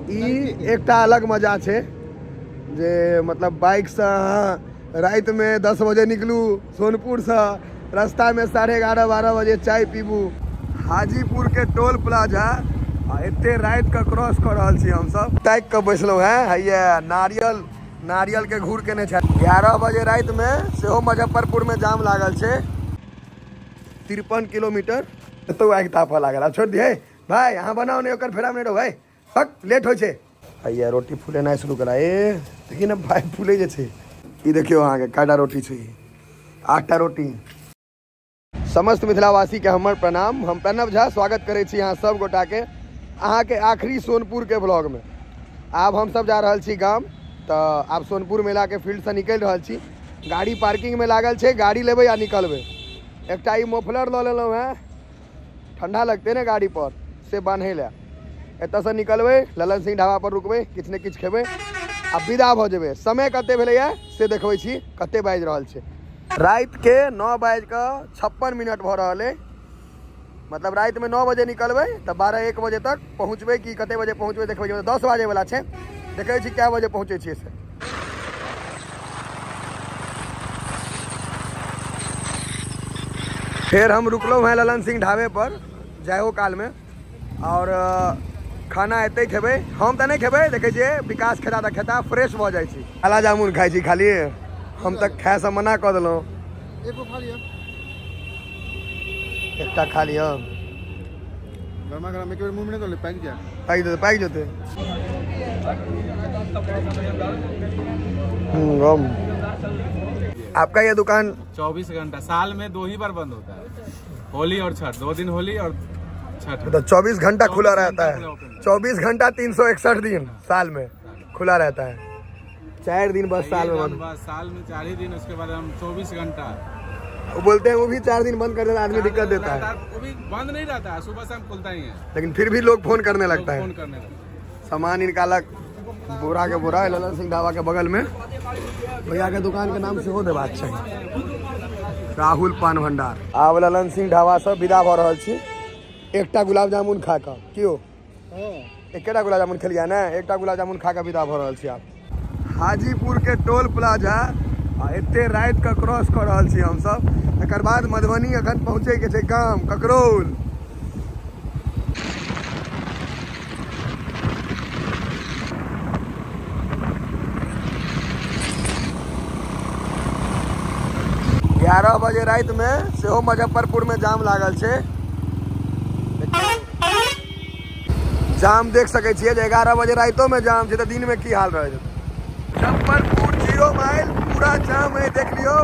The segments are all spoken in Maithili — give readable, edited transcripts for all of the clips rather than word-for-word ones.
ई एकटा अलग मजा छै जे मतलब बाइक से अहाँ राति में 10 बजे निकलू सोनपुर से, रास्ता में 11:30 12 बजे चाय पीबू। हाजीपुर के टोल प्लाजा आ एते राति के क्रॉस कर रहल छी हमसब। ताकि के बैसलहुँ हैं, हैया नारियल, नारियल के घूर केने छै। 11 बजे राति में सेहो मुजफ्फरपुर में जाम लागल छै। 53 किलोमीटर एतौ आगि तापऽ लागल। आब छोड़ि दियै भाय, अहाँ बनाउ ने, ओकर फेरा में नहि रहू भाय, हक लेट होइ छै। हैया रोटी फूलेनाइ शुरू करा। ए देखी ने भाय फूले जे छै। ई देखियौ अहाँके कएटा रोटी छै, 8टा रोटी। समस्त मिथिलावासी के हमर प्रणाम। हम प्रणव झा स्वागत करै छी अहाँ सब गोटा के अहाँके आखिरी सोनपुर के ब्लॉग में। आब हम सब जा रहल छी गाम, तऽ आब सोनपुर मेला के फील्ड से निकलि रहल छी। गाड़ी पार्किंग में लागल छै, गाड़ी लेबै आ निकलबै। एकटा ई मोफलर लऽ लेलहुँ हेँ, ठंडा लगतै ने गाड़ी पर, से बान्है लए। एतऽसँ निकलबै, ललन सिंह ढाबा पर रुकबै, किछु ने किछु खेबै आ विदा भऽ जेबै। समय कते भेलैए से देखबै छी, कते बाजि रहल छै। राति के 9:56 भऽ रहल अइ। मतलब राति में 9 बजे निकलबै तऽ 12-1 बजे तक पहुँचबै, कि कते बजे पहुँचबै देखबै। 10 बाजेवला छै, देखै छी कए बजे पहुँचै छियै से। फेर हम रुकलहुँ हेँ ललन सिंह ढाबे पर जाइयो काल में, और खाना एतै खेबै। हम तऽ नहि खेबै, देखै छियै विकास खेता तऽ खेता, फ्रेश भऽ जाइ छी। काला जामुन खाइ छी खाली, हम तऽ खायसँ मना कऽ देलहुँ। एकटा खा लिअ, गरमा गरम एक बेर मुँह में नहि दऽ, पाकि जाय, पाकि जेतै, पाकि जेतै। गम। आपका ये दुकान 24 घंटा साल में 2 ही बार बंद होता है, होली और छठ। 2 दिन होली और छठ, तो 24 घंटा खुला रहता है। 24 घंटा 361 दिन साल में खुला रहता है। 4 दिन बस साल में बंद, साल में 4 ही दिन, उसके बाद हम 24 घंटा। वो बोलते हैं वो भी 4 दिन बंद कर देता, आदमी दिक्कत देता है। वो भी बंद नहीं रहता है, सुबह शाम खुलता ही है, लेकिन फिर भी लोग फोन करने लगता है। सामान निकालक बोरा के बोरा। ललन सिंह ढाबा के बगल में भैया के दुकान के नाम सेहो देबाक चाही, राहुल पान भंडार। आब ललन सिंह ढाबा से विदा भऽ रहल छी एकटा गुलाब जामुन खा कऽ। क्यों एकेटा गुलाब जामुन खेलियै ने, एकटा गुलाब जामुन खा कऽ विदा भऽ रहल छी आब। हाजीपुर के टोल प्लाजा आ एते राति के क्रॉस कऽ रहल छी हमसब। एकर बाद मधुबनी अखन पहुँचे के छै गाम ककरौल। ग्यारह बजे राति में सेहो मुजफ्फरपुर में जाम लागल छै। जाम देख सकै छियै जे 11 बजे रातिो में जाम छै, तऽ दिन में की हाल रहै छै। मुजफ्फरपुर 0 माइल पूरा जाम है, देख लियौ।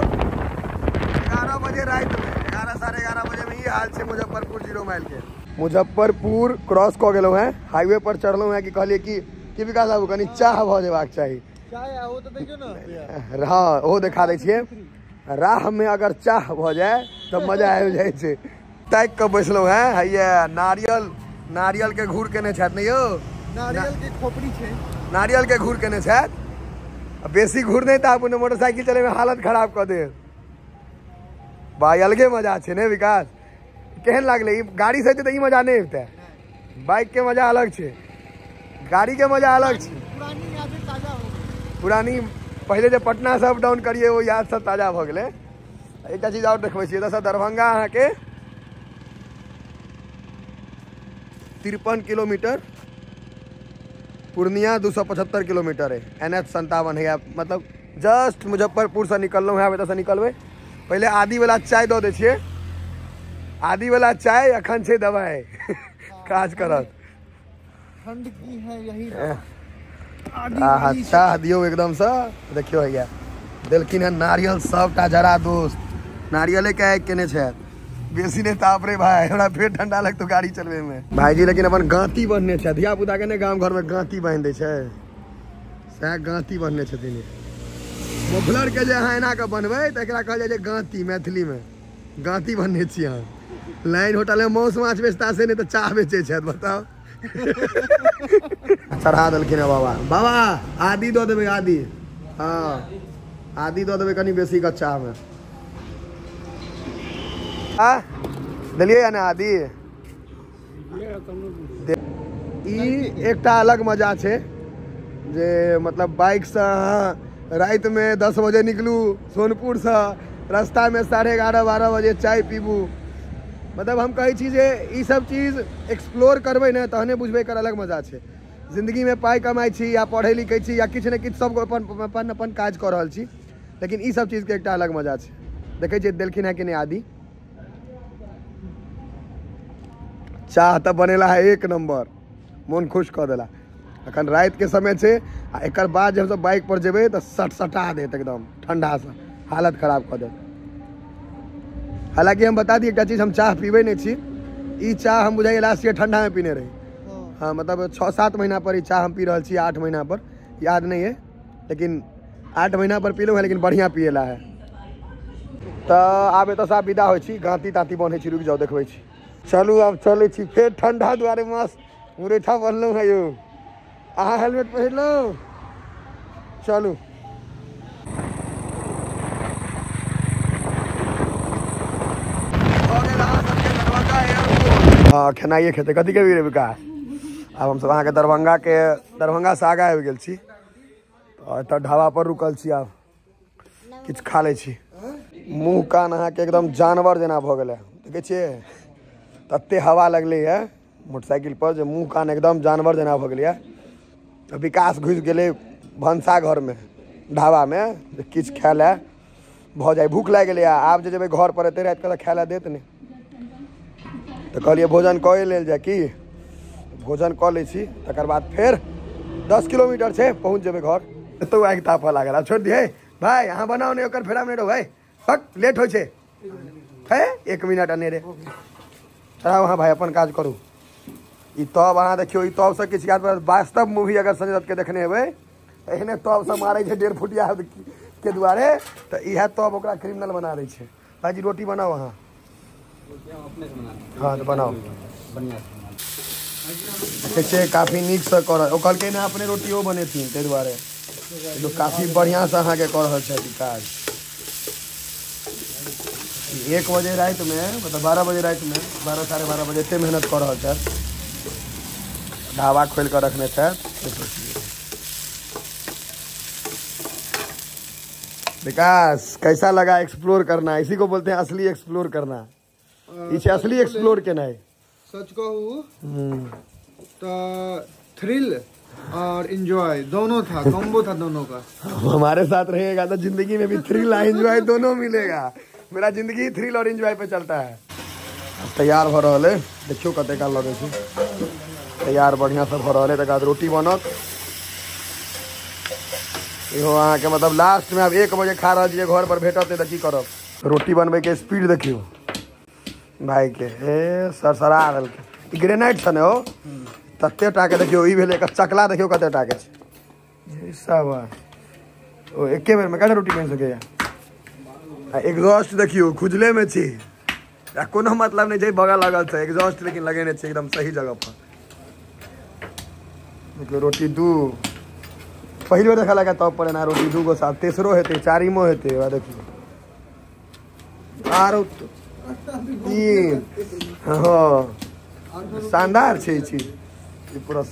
11 बजे राति में, 11 साढ़े 11 बजे में ई हाल छै मुजफ्फरपुर 0 माइल के। मुजफ्फरपुर क्रॉस कऽ गेलहुँ हेँ, हाईवे पर चढ़लहुँ हेँ कि कहलियै कि विकास बाबू कनि चाह भऽ जेबाक चाही। हाँ ओहो देखा दै छियै। राह में अगर चाह भऽ जाय तऽ मजा आबि जाइ छै। ताकि कऽ बैसलहुँ हेँ, हैया नारियल, नारियल के घूर केने छथि ने यौ, नारियल के खोपड़ी छै, नारियल के घूर केने छथि। बेसी घूर नहि तऽ आब मोटरसाइकिल चले में हालत खराब कऽ देत। भाई अलगे मजा छै ने विकास, केहन लागलै? ई गाड़ी से तऽ ई मजा नहि अबितै, बाइक के मजा अलग छै, गाड़ी के मजा अलग छै। पुरानी पहिले जे पटना से अप डाउन करिए वो याद सब ताजा भऽ गेलै। एकटा चीज आओर देखबै छी, एतऽसँ दरभंगा अहाँके 53 किलोमीटर, पूर्णिया 275 किलोमीटर है। NH 57 है, मतलब जस्ट मुजफ्फरपुर से निकललहुँ हेँ। एतऽसँ निकलबै पहिले आदी वाला चाय दऽ दै छियै, आदी वाला चाय अखन छै दवाइ काज करत। ठंड की है यही। आहा चाह दियौ एकदमसँ। देखियौ हैया देलखिन हँ नारियल सबटा जरा दोस्त, नारियले के आगि केने छथि। बेसी नहि ताप रे भाई, हमरा फेर ठंडा लगतौ गाड़ी चलबै में। भाईजी लेकिन अपन गाँती बन्हने छथि, धिया पुता के ने गाम घर में गाँती बान्हि दै छै, सएह गाँती बन्हने छथिन। मोफलर के जे अहाँ एना कऽ बन्हबै तऽ एकरा कहल जाइ छै गाँती, मैथिली में गाँती बन्हने छी अहाँ। लाइन होटल में मांस माछ बेचता से नहि तऽ चाह बेचै छथि, बताउ। चढ़ा देलखिन हँ बाबा। बाबा आदी दऽ देबै, आदी, हाँ आदी दऽ देबै कनि बेसी कऽ चाह में। आ देलियै ने आदी। ई एकटा अलग मजा छै जे मतलब बाइकसँ अहाँ रातिमे 10 बजे निकलू सोनपुरसँ, रास्तामे 11:30 12 बजे चाय पीबू। मतलब हम कहै छी जे ई सब चीज एक्सप्लोर करबै ने तहने बुझबै एकर अलग मजा छै। जिन्दगीमे पाइ कमाइ छी या पढ़ै लिखै छी या किछु ने किछु सब अपन अपन अपन काज कऽ रहल छी, लेकिन ई सब चीजके एकटा अलग मजा छै। देखै छियै देलखिन हेँ कि नहि आदि। चाह तऽ बनेला है एक नम्बर, मोन खुश कऽ देला। अखन रातिके समय छै आ एकर बाद जे हमसब बाइक पर जेबै तऽ सटसटा देत एकदम ठंडासँ, हालत खराब कऽ देत। हालाँकि हम बता दी एकटा चीज, हम चाह पीबै नहि छी। ई चाह हम बुझाइए लास्ट ईयर ठंडामे पीने रही। हाँ, मतलब 6-7 महीना पर ई चाह हम पी रहल छी, 8 महीना पर याद नहीं है, लेकिन 8 महीना पर पीलहुँ है, लेकिन बढ़िआँ पियेला है। तऽ आब एतऽसँ आब विदा होइ छी, गाँती ताँती बन्है छी, रुकि जाउ देखबै छी। चलू आब चलै छी, फेर ठंडा दुआरे मस्त मुरैठा बन्हलहुँ है यौ। अहाँ हेलमेट पहिरलहुँ? चलू। हाँ, खेनाइए खेतै। कथी के विकास? आब हमसब अहाँके दरभंगासँ आगाँ आबि गेल छी, तऽ एतऽ ढाबा पर रुकल छी, आब किछु खा लै छी। मुँह कान अहाँके एकदम जानवर जेना भऽ गेलै, देखै छियै तते हवा लगलैए मोटरसाइकिल पर जे मुँह कान एकदम जानवर जेना भऽ गेलैए। तऽ विकास घुसि गेलै भनसा घरमे, ढाबामे, जे किछु खाय लए भऽ जाइ, भूख लागि गेलैए। आब जे जेबै घर पर एते रातिके तऽ खाय लए देत नहि, तऽ कहलियै भोजन कऽ लेल जाय। की भोजन कऽ लै छी, तकर बाद फेर 10 किलोमीटर छै पहुँच जेबै घर। एतौ आगि तापऽ लागल, आब छोड़ि दियै भाय, अहाँ बनाउ नहि, ओकर फेरामे नहि रहू भाय, हक लेट होइ छै है, 1 मिनट अनेरे चढ़ाउ अहाँ भाय, अपन काज करू। ई तब अहाँ देखियौ, ई तबसँ किछु याद पड़त। वास्तव मूवी अगर संजय दत्तके देखने हेबै, एहने तबसँ मारै छै 1.5 फुटिया के दुआरे, तऽ इएह तब ओकरा क्रिमिनल बना दै छै। भाइजी रोटी बनाउ अहाँ। हाँ तऽ बनाउ, देखै छियै काफी नीकसँ कऽ रहल। ओ कहलकै ने अपने रोटियो बनेथिन, ताहि दुआरे काफी बढ़िआँसँ अहाँके कऽ रहल छथि काज। 1 बजे रातिमे, मतलब 12 बजे रातिमे, 12 साढ़े 12 बजे एते मेहनत कऽ रहल छथि। ढाबा खोलि कऽ रखने छथि। विकास कैसा लगा एक्सप्लोर करना? इसी को बोलते हैं असली एक्सप्लोर करना। इसे असली एक्सप्लोर केनाइ। सच कहू तो थ्रिल और एंजॉय दोनों था, कॉम्बो था दोनों का। हमारे साथ रहेगा तो जिंदगी में भी थ्रिल और एंजॉय दोनों मिलेगा। मेरा जिंदगी थ्रिल और एंजॉय पे चलता है। तैयार भऽ रहल है, देखियौ कते काल लगै छै। तैयार बढ़िआँ से भऽ रहल है, तकर बाद रोटी बनत। इहो अहाँके मतलब लास्ट में आब 1 बजे खा रहल छी, घर पर भेटत नहि तऽ की करब। रोटी बनबैके स्पीड देखियौ भाई के, ए सरसरा देलकै। ई ग्रेनाइट छै ने हो, तते टाके देखियौ। ई भेलै एकर चकला, देखियौ कते टाके छै। सब ओ एके बेरमे कते रोटी बनि सकैए। आ एग्जॉस्ट देखियौ खुजले में छै, आ कोनो मतलब नहि छै, बगल लगल छै एग्जॉस्ट, लेकिन लगेने छै एकदम सही जगह पर। देखियौ रोटी 2 पहिल बेर देखा लगा तब पर एना रोटी 2 गो साथ, तेसरो हेतै, चारिमो हेतै। देखियौ आरो 3। हाँ शानदार छै ई चीज, ई पूरा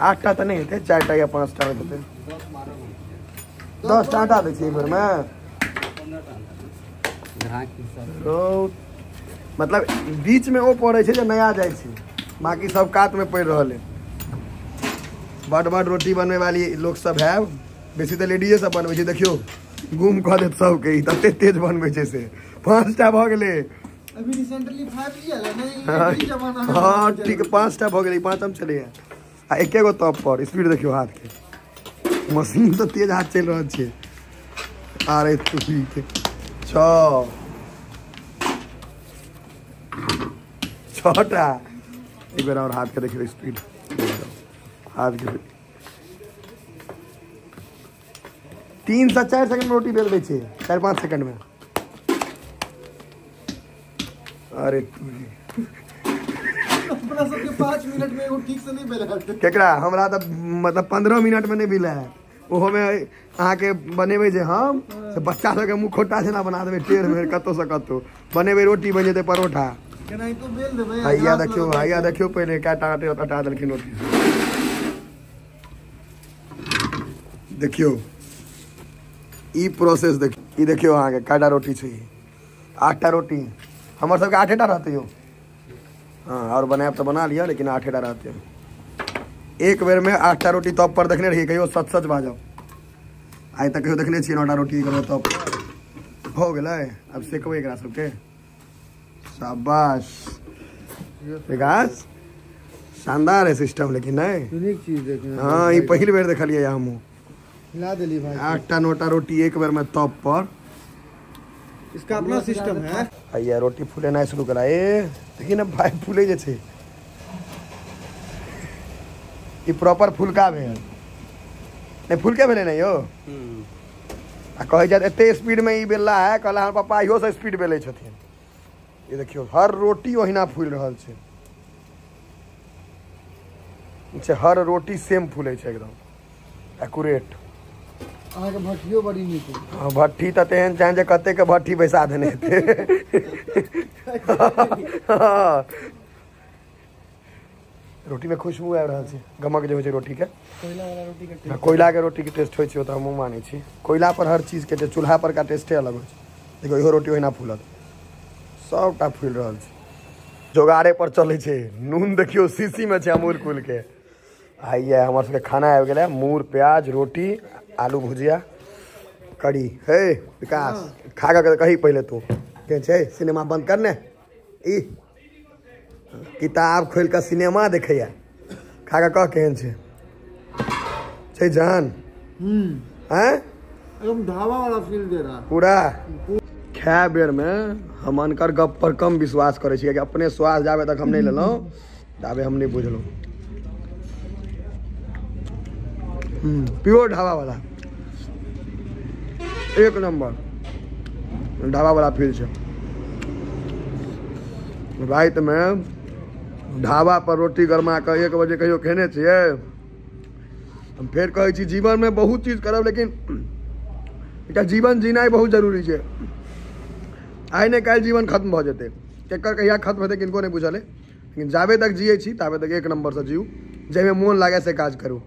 8टा तऽ नहि हेतै, 4टा या 5टा हेतै। 10टा आटा दै छियै एक बेरमे। मतलब बीच में ओ पड़ै छै जे नया जाइ छै, बाकी सब कात में पड़ि रहल है। बड बड रोटी बनबै वाली लोक सब है, बेसी तऽ लेडीजे सब बनबै छै। देखियौ गुम कऽ देत सबके, ई तते तेज बनबै छै से। 5टा भऽ गेलै अभी रिसेंटली, 5 ही आयल नहीं जमाना। हाँ ठीक, 5टा भऽ गेलै, 5म छलैया। आ एके गो तब पर स्पीड देखियौ हाथ के, मशीन तऽ तेज हाथ चलि रहल छै। अरे ठीक 6 6टा। एक बेर और हाथ के देखियौ स्पीड, हाथ के 3 से 4 सेकंड में रोटी बेल दै छै, 4-5 सेकंड में। अरे अपना सबके 5 मिनट में एगो ठीक से नहीं बेला। केकरा? हमरा तऽ मतलब 15 मिनट में नहीं बेला है। ओहो में अहाँके बनेबै जे हम से बच्चा सबके मुँह खोटा जेना बना देबै, टेढ़ मेढ़ कतौ से कतौ बनेबै, रोटी बनि जेतै परोठा। केनाहितो बेल देबै। हैया देखियौ, हैया देखियौ पहिले कएटा आटा देलखिन रोटी। देखियौ ई प्रोसेस, देखियौ ई देखियौ अहाँके कएटा रोटी छै, 8टा रोटी। हमर सबके 8टा रहतै यौ। हाँ और बनायब तऽ बना लिअ, लेकिन 8टा रहतै। एक बेर में 8टा रोटी तब पर देखने रहियै, कहियो सच सच बाजब, आइ तक कहियो देखने छियै 9टा रोटी ककरो तब भऽ गेलै। आब सेकबै एकरा सबके। शाबाश विकास, शानदार है सिस्टम, लेकिन नहीं यूनिक चीज देखने। हाँ ई पहिल बेर देखलियै हमहूँ। हिला देली भाई। 8टा 9टा रोटी एक बेर में तब पर। इसका अपना सिस्टम है। भैया रोटी फूलेनाइ शुरू करा। ए देखी ने भाई फूले जे छै, ई प्रॉपर फुलका भेल। नहीं फुलके भेलै ने यौ। आ कहै जात एते स्पीड में ई बेलला है, कहला हमर पापा इहो से स्पीड बेलै छथिन। ई देखियौ हर रोटी ओहिना फूलि रहल छै, हर रोटी सेम फूलै छै एकदम एक्यूरेट। अहाँके भट्ठियो बड़ी नीक। हाँ भट्ठी तऽ तेहन छनि जे कतेक के भट्ठी बैसा देने हेतै। रोटी में खुशबू आबि रहल छै, गमक जे होइ छै रोटी के, कोयला के रोटी के टेस्ट होइ छै, ओ तऽ हमहूँ मानै छी। कोयला पर हर चीज के टेस्ट, चूल्हा पर का टेस्टे अलग होइ छै। देखियौ इहो रोटी ओहिना फूलत, सबटा फूलि रहल छै। जोगाड़े पर चलै छै। नून देखियौ शीशी में छै अमूल कुल के। आइए हमर सबके खाना आबि गेलै, मूर प्याज रोटी आलू भुजिया कढ़ी। हे विकास खा कऽ कही पहिले तू के छै, सिनेमा बंद कर ने। ई किताब खोलि कऽ सिनेमा देखैया। खा कऽ कह केहन छै, छै जान? हैं एकदम ढाबा वाला फील दे रहा पूरा। खाए बेर में हम अनकर गप पर कम विश्वास करै छी, कियाकि अपने स्वाद जाबे तक हम नहीं लेलहुँ ताबे हम नहीं बुझलहुँ। प्योर ढाबा वाला, एक नंबर ढाबा वाला फील छै। राति में ढाबा पर रोटी गरमा कऽ 1 बजे कहियो खेने छियै। हम फेर कहै छी जीवन में बहुत चीज करब, लेकिन एकटा जीवन जीनाइ बहुत जरूरी छै। आइ ने काल्हि जीवन खत्म भऽ जेतै, केकर कहिया खत्म हेतै किनको नहि बुझल अइ, लेकिन जाबे तक जियै छी ताबे तक एक नंबरसँ जीउ, जाहिमे मोन लागै से काज करू।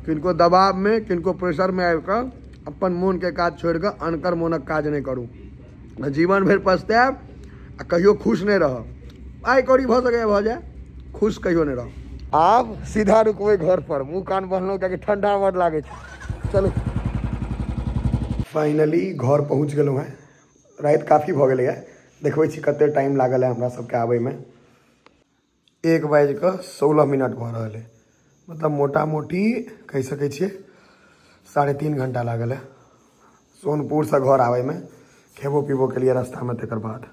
किनको दबाव में, किनको प्रेशर में आबि कऽ अपन मोन के काज छोड़ि कऽ अनकर मोनक काज नहि करू। जीवन भरि पछतायब आ कहियो खुश नहि रहब। आइ कौड़ी भऽ सकैए भऽ जाय, खुश कहियो नहि रहब। आब सीधा रुकबै घर पर, मुँह कान बन्हलहुँ कियाकि ठंडा बड लागै छै। चलू फाइनली घर पहुँच गेलहुँ हेँ। राति काफी भऽ गेलैए, देखबै छी कते टाइम लागल है हमरा सबके आबैमे। 1:16 भऽ रहल है, मतलब मोटा मोटी कहि सकै छियै 3.5 घंटा लागल है सोनपुरसँ घर आबैमे। खेबो पीबो के लिए रास्तामे। तकर बाद